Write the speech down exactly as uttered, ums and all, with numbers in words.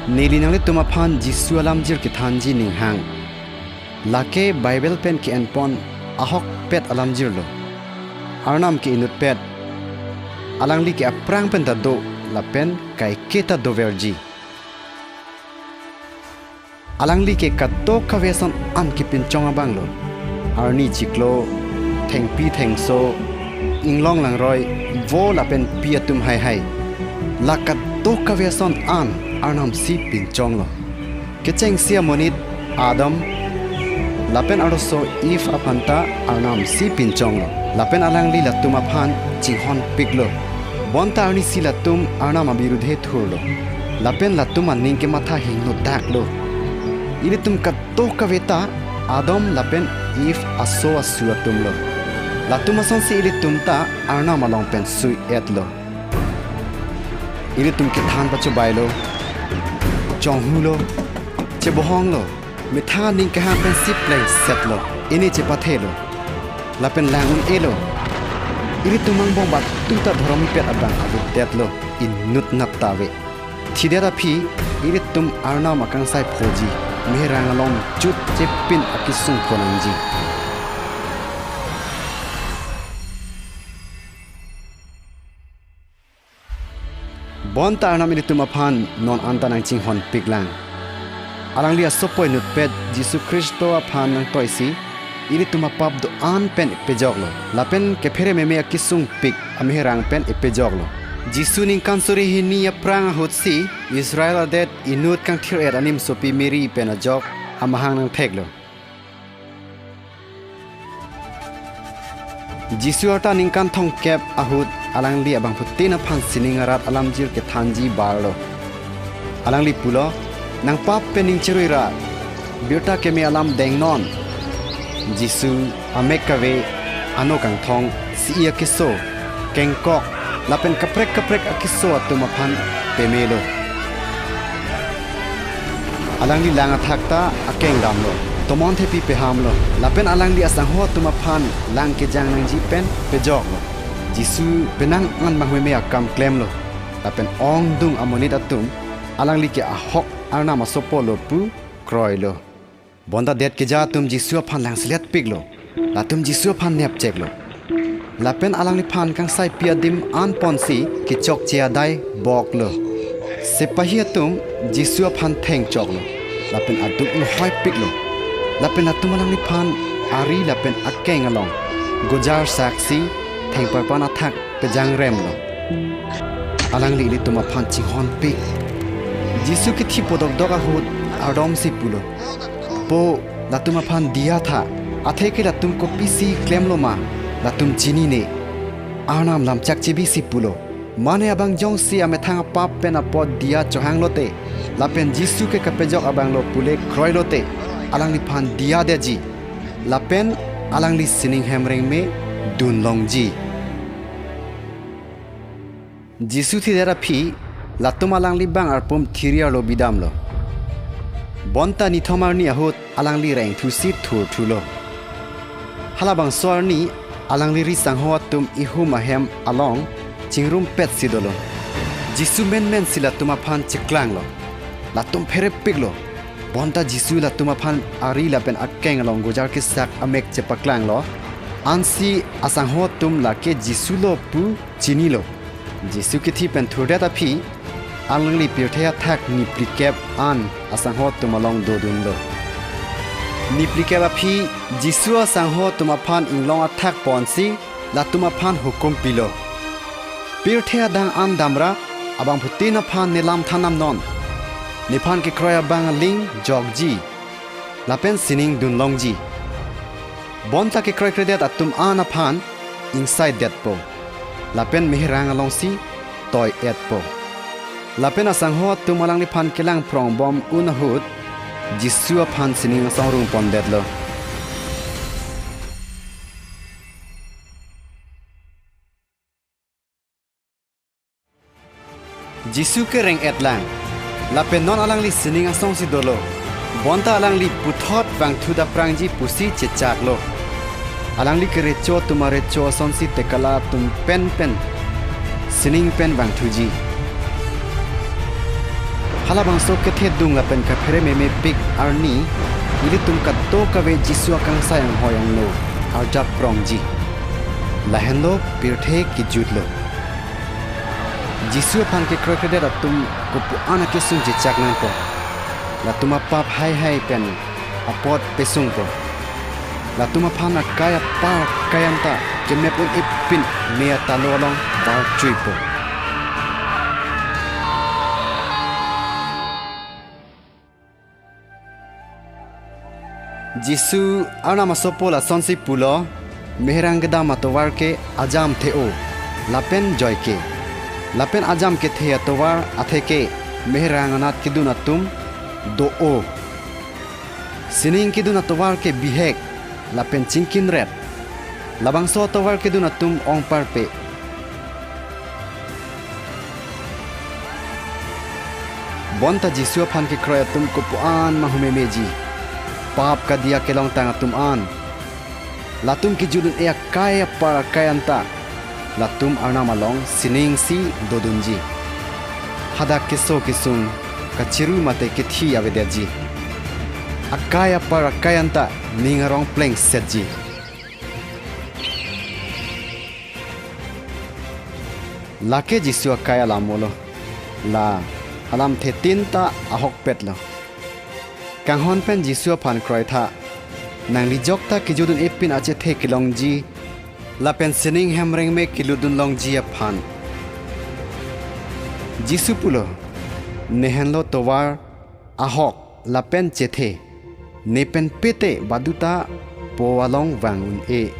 Neli nanglitum aphan Jisu alamjir kethanji ninghang. Lake Bible pen ke-enpon ahokpet alamjirlo. Arnam ke-inutpet. Alangli ke aphrang pen ta do, lapen kaike ta doverji. Alangli ke kadokave ason an kepinchong abanglo. Arni chiklo, thengpi thengso, inglong langroi, vo lapen pi atum haihai. La kadokave ason an Arnam si pinchonglo. Kechengsi amonit Adam lapen arloso Eve aphan ta Arnam si pinchonglo. Lapen alangli latum aphan chinghonpiklo. Bonta arnisi latum Arnam abirudhe thurlo. Lapen latum aning kematha hingnodaklo. Ilitum kadokave ta Adam lapen Eve aso asu atumlo. Latum asonsi ilitum ta Arnam along pen sui-etlo. Ilitum kethan pachobailo, chonghulo, chebohonglo, methang aning kehang pensi plengsetlo, ini chepathelo, lapen lang un-elo. Ilitum angbong batu ta dhorom-ipet abang avedetlo, inut nat ta ave. Thidet aphi, ilitum Arnam akangsai phoji, meherang along chut chepin akesung phonangji. Bonta Arnam ilitum aphan non anta nangchinghonpiklang. Alangli asopo inutpet Jisu Khristo aphan nangtoisi, ilitum apap do-an pen pejoklo. Lapen kephere meme akesungpik ameherang pen pejoklo. Jisu ningkan suri hini aphrang ahutsi Israel adet inut kangthir-et animsopi Mary pen ajok amahang nangtheklo. Jisu arta ningkan thomkep ahut alangli abangphutin aphan sining arat alamjir kethanji barlo. Alangli pulo, "Nangpap pen ning cherui ra, birta keme alam dengnon." Jisu amek kave, ano kangthong, si-i akeso, kengkok, lapen kaprek kaprek akeso atum aphan pemelo. Alangli lang athak ta akeng damlo, tomon thepi pehamlo, lapen alangli asangho atum aphan lang kejang nangji pen pejoklo. Jisu penang an manghueme akam klemlo, lapen ongdung amonit atum alangli ke ahok Arnam asopolo pu kroilo. Bonta det keja atum Jisu aphan langseletpiklo. Latum Jisu aphan nepcheklo. Lapen alangliphan kangsaipi adim anponsi kechokche adai boklo. Sepahi atum Jisu aphan thengchoklo. Lapen aduk lohoipiklo. Lapen latum alangliphan ari lapen akeng along gojar saksi thengparpan athak pejangremlo. Alangli ilitum aphan chinghonpik. Jisu kethi podokdok ahut ardomsi pulo, "Po, latum aphan diya tha, atheke latum kopisi klemlo ma, latum chinine. Arnam lamchak chebisi pulo, mane abang jongsi amethang apap pen apot diya chohanglote, lapen Jisu ke kapejok abanglo pule kroilote, alangliphan diyadetji." Lapen alangli sining hemrengme dunlongji. Jisu thidet aphi, latum alangli bang arpum thiri arlo bidamlo. Bonta nithom arni ahut alangli rengthusi thurthulo. Halabangso arni alangli ri sangho atum ihum ahem along chingrumpetsi dolo. Jisu menmensi latum aphan cheklanglo. Latum pherepiklo. Bonta Jisu latum aphan ari lapen akeng along gojar kesak amek chepaklanglo. Ansi asangho atum lake Jisu lo pu chinilo. Jisu kethi pen thurdet aphi, alangli pirthe athak niplikep an asangho atum along dodunlo. Niplikep aphi, Jisu asangho atum aphan inglong athak ponsi latum aphan hukum pilo. Pirthe adang an damra, abangphutin aphan ne lam thandamnon. Nephan kekroi abang aling jokji, lapen sining dunlongji. Bonta kekroikredet atum an aphan ingsaidetpo, lapen meherang alongsi toi-etpo. Lapen asangho atum alangliphan kelang prongbom un ahut, Jisu aphan sining asong rungpondetlo. Jisu kereng-etlang, lapen non alangli sining asongsi dolo. Bonta alangli puthot vangthu daprangji pusi chechaklo. Alangli kerecho atum arecho asonsi tekala atum penpen sining pen vangthuji. Halabangso kethedung lapen kaphere memepik arni, ilitum kadokave Jisu akangsai anghoi angno arjap krongji. Lahenlo pirthe kejutlo. Jisu aphan kekroikredet atum kopu-an akesung chechak nangpo. Latum apap haihai pen apot pesungpo. Latum aphan akai apar akai anta kemep un-e pin me atalo along varchuipo. Jisu Arnam asopo lasonsi pulo, meherang kedam atovar ke ajam the-o, lapen joike. Lapen ajam kethe atovar atheke meherang anat kedun atum do-o. Sining kedun atovar ke bihek lapen chingkinret. Labangso atovar kedun atum ongparpe. Bonta Jisu aphan kekroi atum kopu-an mahumemeji. Pap kadiya kelongtang atum an. Latum kejut un-e akai apar akai anta latum Arnam along sining si dodunji. Hadak keso kesung kachiru mate kethi avedetji. Akai apar akai anta ning arong plengsetji. Lake Jisu akai alamlo. La alamthe tin ta ahokpetlo. Kanghon pen Jisu aphan kroitha, nangli jokta kejut un-e pin achethe kelongji, lapen sining hem rengme kelutdun longji aphan. Jisu pulo, ne henlo tovar, ahok lapen chethe. Ne pen pete baduta po along vang un-e.